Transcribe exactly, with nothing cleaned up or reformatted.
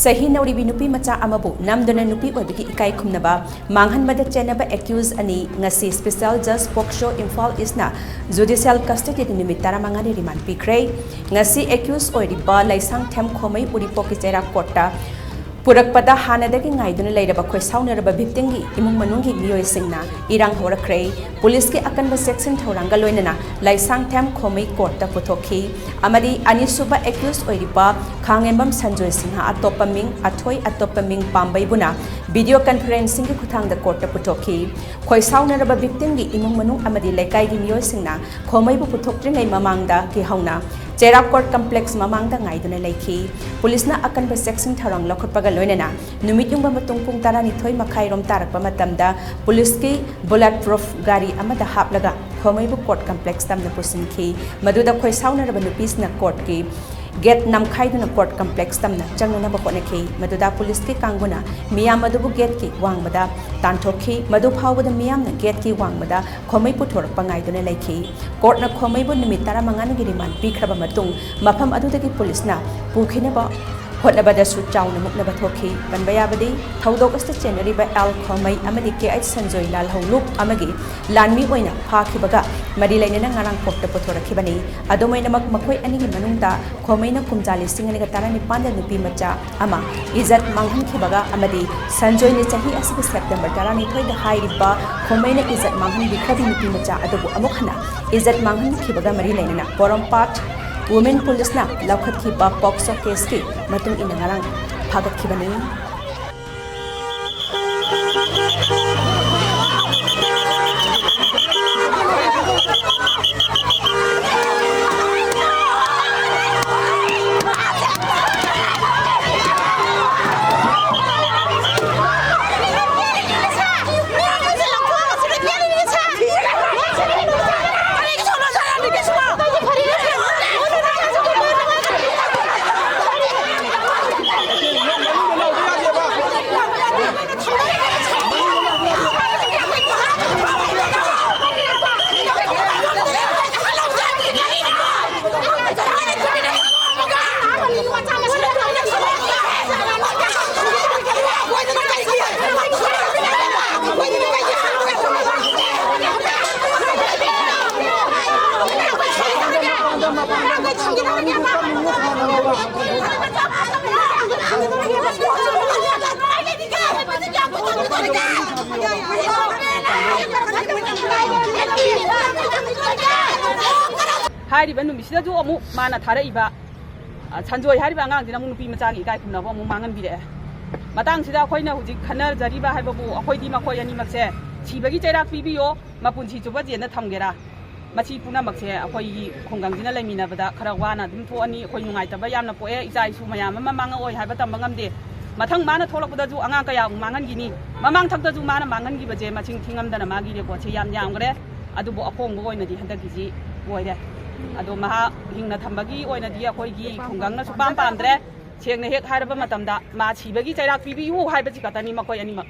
ꯆꯍꯤ ꯅꯧꯔꯤꯕꯤ ꯅꯨꯄꯤ ꯃꯆꯥ ꯑꯃꯕꯨ ꯅꯝꯗꯨꯅ ꯅꯨꯄꯤ ꯑꯣꯏꯕꯒꯤ ꯏꯀꯥꯏ ꯈꯨꯝꯅꯕ ꯃꯥꯡꯍꯟꯕꯗ ꯆꯦꯟꯅꯕ accused ꯑꯅꯤ ꯉꯁꯤ Special Judge POCSO Imphal ꯏꯁꯅ judicial custodyꯗ ꯅꯨꯃꯤꯠ ꯇꯔꯥꯃꯉꯥꯅꯤ remand ꯄꯤꯈ꯭ꯔꯦ꯫ ꯉꯁꯤ accused ꯑꯣꯏꯔꯤꯕ ꯂꯩꯁꯥꯡꯊꯦꯝ ꯈꯣꯃꯩ ꯎꯔꯤꯄꯣꯛꯀꯤ ꯆꯩꯔꯥꯛ courtꯇ ꯄꯨꯔꯛꯄꯗ ꯍꯥꯟꯅꯗꯒꯤ ꯉꯥꯏꯗꯨꯅ ꯂꯩꯔꯕ ꯈꯣꯏꯁꯥꯎꯅꯔꯕ victimꯒꯤ ꯏꯃꯨꯡ ꯃꯅꯨꯡꯒꯤ ꯃꯤꯑꯣꯏꯁꯤꯡꯅ ꯏꯔꯥꯡ ꯍꯧꯔꯛꯈ꯭ꯔꯦ꯫ ꯄꯨꯂꯤꯁꯀꯤ ꯑꯀꯟꯕ ꯆꯦꯛꯁꯤꯟ ꯊꯧꯔꯥꯡꯒ ꯂꯣꯏꯅꯅ ꯂꯩꯁꯥꯡꯊꯦꯝ ꯈꯣꯃꯩ courtꯇ ꯄꯨꯊꯣꯛꯈꯤ ꯑꯃꯗꯤ ꯑꯅꯤꯁꯨꯕ accused ꯑꯣꯏꯔꯤꯕ ꯈꯥꯉꯦꯝꯕꯝ ꯁꯟꯖꯣꯏ ꯁꯤꯡꯍ, ꯑꯇꯣꯞꯄ ꯃꯤꯡ ꯑꯊꯣꯏ, ꯑꯇꯣꯞꯄ ꯃꯤꯡ ꯄꯥꯝꯕꯩꯕꯨꯅ video conferencingꯒꯤ ꯈꯨꯠꯊꯥꯡꯗ courtꯇ ꯄꯨꯊꯣꯛꯈꯤ꯫ ꯈꯣꯏꯁꯥꯎꯅꯔꯕ victimꯒꯤ ꯏꯃꯨꯡ ꯃꯅꯨꯡ ꯑꯃꯗꯤ ꯂꯩꯀꯥꯏꯒꯤ ꯃꯤꯑꯣꯏꯁꯤꯡꯅ ꯈꯣꯃꯩꯕꯨ ꯄꯨꯊꯣꯛꯇ꯭ꯔꯤꯉꯩ ꯃꯃꯥꯡꯗꯒꯤ ꯍꯧꯅ ꯆꯩꯔꯥꯛ court complex ꯃꯃꯥꯡꯗ ꯉꯥꯏꯗꯨꯅ ꯂꯩꯈꯤ꯫ ꯄꯨꯂꯤꯁꯅ ꯑꯀꯟꯕ ꯆꯦꯛꯁꯤꯟ ꯊꯧꯔꯥꯡ ꯂꯧꯈꯠꯄꯒ ꯂꯣꯏꯅꯅ ꯅꯨꯃꯤꯠ ꯌꯨꯡꯕ ꯃꯇꯨꯡ ꯄꯨꯡ ꯇꯔꯥꯅꯤꯊꯣꯏ ꯃꯈꯥꯏꯔꯣꯝ ꯇꯥꯔꯛꯄ ꯃꯇꯝꯗ ꯄꯨꯂꯤꯁꯀꯤ bullet proof ꯒꯥꯔꯤ ꯑꯃꯗ ꯍꯥꯞꯂꯒ ꯈꯣꯃꯩꯕꯨ court complex ꯇꯝꯅ ꯄꯨꯁꯤꯟꯈꯤ꯫ ꯃꯗꯨꯗ ꯈꯣꯏꯁꯥꯎꯅꯔꯕ ꯅꯨꯄꯤꯁꯤꯡꯅ courtꯀꯤ gate ꯅꯝꯈꯥꯏꯗꯨꯅ court complex ꯇꯝꯅ ꯆꯪꯅꯅꯕ ꯍꯣꯠꯅꯈꯤ꯫ ꯃꯗꯨꯗ ꯄꯨꯂꯤꯁꯀꯤ ꯀꯥꯡꯕꯨꯅ ꯃꯤꯌꯥꯝ ꯑꯗꯨꯕꯨ gateꯀꯤ ꯋꯥꯡꯃꯗ ꯇꯥꯟꯊꯣꯛꯈꯤ꯫ ꯃꯗꯨ ꯐꯥꯎꯕꯗ ꯃꯤꯌꯥꯝꯅ gateꯀꯤ ꯋꯥꯡꯃꯗ ꯈꯣꯃꯩ ꯄꯨꯊꯣꯔꯛꯄ ꯉꯥꯏꯗꯨꯅ ꯂꯩꯈꯤ꯫ Courtꯅ ꯈꯣꯃꯩꯕꯨ ꯅꯨꯃꯤꯠ ꯇꯔꯥꯃꯉꯥꯅꯤꯒꯤ remand ꯄꯤꯈ꯭ꯔꯕ ꯃꯇꯨꯡ ꯃꯐꯝ ꯑꯗꯨꯗꯒꯤ ꯄꯨꯂꯤꯁꯅ ꯄꯨꯈꯤꯅꯕ ꯍꯣꯠꯅꯕꯗꯁꯨ ꯆꯥꯎꯅ ꯃꯨꯛꯅꯕ ꯊꯣꯛꯈꯤ꯫ ꯄꯟꯕ ꯌꯥꯕꯗꯤ, ꯊꯧꯗꯣꯛ ꯑꯁꯤꯗ ꯆꯦꯟꯅꯔꯤꯕ ꯑꯦꯜ ꯈꯣꯃꯩ ꯑꯃꯗꯤ ꯀꯦ ꯑꯩꯆ ꯁꯟꯖꯣꯏ ꯂꯥꯜꯍꯧꯂꯨꯞ ꯑꯃꯒꯤ ꯂꯥꯟꯃꯤ ꯑꯣꯏꯅ ꯐꯥꯈꯤꯕꯒ ꯃꯔꯤ ꯂꯩꯅꯅ ꯉꯔꯥꯡ courtꯇ ꯄꯨꯊꯣꯔꯛꯈꯤꯕꯅꯤ꯫ ꯑꯗꯨꯝ ꯑꯣꯏꯅꯃꯛ, ꯃꯈꯣꯏ ꯑꯅꯤꯒꯤ ꯃꯅꯨꯡꯗ ꯈꯣꯃꯩꯅ ꯀꯨꯝꯖꯥ ꯂꯤꯁꯤꯡ ꯑꯅꯤꯒ ꯇꯔꯥꯅꯤꯄꯥꯟꯗ ꯅꯨꯄꯤ ꯃꯆꯥ ꯑꯃ ꯏꯖꯠ ꯃꯥꯡꯍꯟꯈꯤꯕꯒ ꯑꯃꯗꯤ ꯁꯟꯖꯣꯏꯅ ꯆꯍꯤ ꯑꯁꯤꯒꯤ September ꯇꯔꯥꯅꯤꯊꯣꯏꯗ ꯍꯥꯏꯔꯤꯕ ꯈꯣꯃꯩꯅ ꯏꯖꯠ ꯃꯥꯡꯍꯟꯕꯤꯈ꯭ꯔꯕꯤ ꯅꯨꯄꯤ ꯃꯆꯥ ꯑꯗꯨꯕꯨ ꯑꯃꯨꯛ ꯍꯟꯅ ꯏꯖꯠ ꯃꯥꯡꯍꯟꯈꯤꯕꯒ ꯃꯔꯤ ꯂꯩꯅꯅ ꯄꯣꯔꯣꯝꯄꯥꯠ Women Policeꯅ ꯂꯧꯈꯠꯈꯤꯕ POCSO caseꯀꯤ ꯃꯇꯨꯡ ꯏꯟꯅ ꯉꯔꯥꯡ ꯐꯥꯒꯠꯈꯤꯕꯅꯤ꯫ ꯍꯥꯏꯔꯤꯕ ꯅꯨꯃꯤꯠꯁꯤꯗꯁꯨ ꯑꯃꯨꯛ ꯃꯥꯅ ꯊꯥꯔꯛꯏꯕ, ꯑ, ꯁꯟꯖꯣꯏ ꯍꯥꯏꯔꯤꯕ ꯑꯉꯥꯡꯁꯤꯅ ꯑꯃꯨꯛ ꯅꯨꯄꯤ ꯃꯆꯥꯒꯤ ꯏꯀꯥꯏ ꯈꯨꯝꯅꯕ ꯑꯃꯨꯛ ꯃꯥꯡꯍꯟꯕꯤꯔꯛꯑꯦ꯫ ꯃꯇꯥꯡꯁꯤꯗ ꯑꯩꯈꯣꯏꯅ ꯍꯧꯖꯤꯛ ꯈꯟꯅꯖꯔꯤꯕ ꯍꯥꯏꯕꯕꯨ, ꯑꯩꯈꯣꯏꯗꯤ ꯃꯈꯣꯏ ꯑꯅꯤꯃꯛꯁꯦ ꯁꯤꯕꯒꯤ ꯆꯩꯔꯥꯛ ꯄꯤꯕꯤꯌꯣ, ꯃꯄꯨꯟꯁꯤ ꯆꯨꯞꯄ ꯖꯦꯜꯗ ꯊꯝꯒꯦꯔꯥ? ꯃꯁꯤ ꯄꯨꯝꯅꯃꯛꯁꯦ ꯑꯩꯈꯣꯏꯒꯤ ꯈꯨꯡꯒꯪꯁꯤꯅ ꯂꯩꯃꯤꯟꯅꯕꯗ ꯈꯔ ꯋꯥꯅ ꯑꯗꯨꯝ ꯊꯣꯛꯑꯅꯤ꯫ ꯑꯩꯈꯣꯏ ꯅꯨꯡꯉꯥꯏꯇꯕ ꯌꯥꯝꯅ ꯄꯣꯛꯑꯦ꯫ ꯏꯆꯥ ꯏꯁꯨ ꯃꯌꯥꯝ ꯑꯃ ꯃꯥꯡꯉꯛꯑꯣꯏ ꯍꯥꯏꯕ ꯇꯝꯕ ꯉꯝꯗꯦ꯫ ꯃꯊꯪ ꯃꯥꯅ ꯊꯣꯛꯂꯛꯄꯗꯁꯨ ꯑꯉꯥꯡ ꯀꯌꯥꯃꯨꯛ ꯃꯥꯡꯍꯟꯈꯤꯅꯤ? ꯃꯃꯥꯡ ꯊꯛꯇꯁꯨ ꯃꯥꯅ ꯃꯥꯡꯍꯟꯈꯤꯕꯁꯦ ꯃꯁꯤꯡ ꯊꯤꯉꯝꯗꯅ ꯃꯥꯒꯤ ꯔꯦꯀꯣꯔꯠꯁꯦ ꯌꯥꯝ ꯌꯥꯝꯈ꯭ꯔꯦ꯫ ꯑꯗꯨꯕꯨ ꯑꯍꯣꯡꯕ ꯑꯣꯏꯅꯗꯤ ꯍꯟꯗꯛꯀꯤꯁꯤ ꯑꯣꯏꯔꯦ꯫ ꯑꯗꯣ ꯃꯍꯥꯛ ꯍꯤꯡꯅ ꯊꯝꯕꯒꯤ ꯑꯣꯏꯅꯗꯤ ꯑꯩꯈꯣꯏꯒꯤ ꯈꯨꯡꯒꯪꯅ ꯁꯨꯄꯥꯝ ꯄꯥꯝꯗ꯭ꯔꯦ꯫ ꯁꯦꯡꯅ ꯍꯦꯛ ꯍꯥꯏꯔꯕ ꯃꯇꯝꯗ, ꯃꯥ ꯁꯤꯕꯒꯤ ꯆꯩꯔꯥꯛ ꯄꯤꯕꯤꯌꯨ ꯍꯥꯏꯕꯁꯤ ꯈꯛꯇꯅꯤ ꯃꯈꯣꯏ ꯑꯅꯤꯃꯛ꯫